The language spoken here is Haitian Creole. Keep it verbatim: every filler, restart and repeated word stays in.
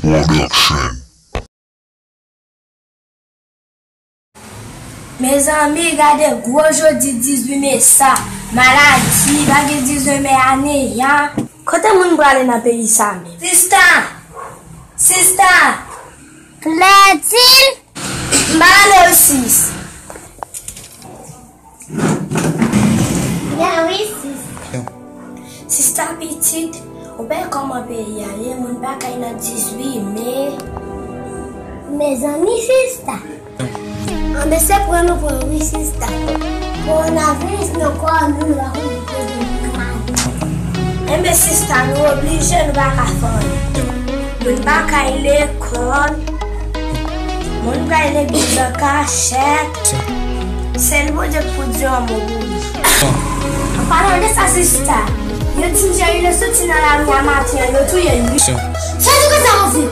Production. Mezanmi, gade gwo jodi dizuit me sa. Maladi, pa gen dizuit me ane an. Kote moun prale nan peyi sa menm? Sista! Sista! Clétine! M pa ale w, sis. Byen wi, sis. Sista pitit, ou pa wè kòman peyi a ye, moun pa kay nan dizuit me. Mezanmi, sista. Anben, se pran nou pran wi, sista. Kowonaviris nan kò nou, nou pa konn kote nou ale. Enben, sista, nou oblije, nou pa ka fè anyen. Moun pa kay lekòl. Moun pral legliz an kachèt. Sèl Bondye k pou di yon mo pou nou. An palan de sa, sista, yo di m Jerry soti nan lari a maten an, yo touye l wi. Sa di konsa, monchè?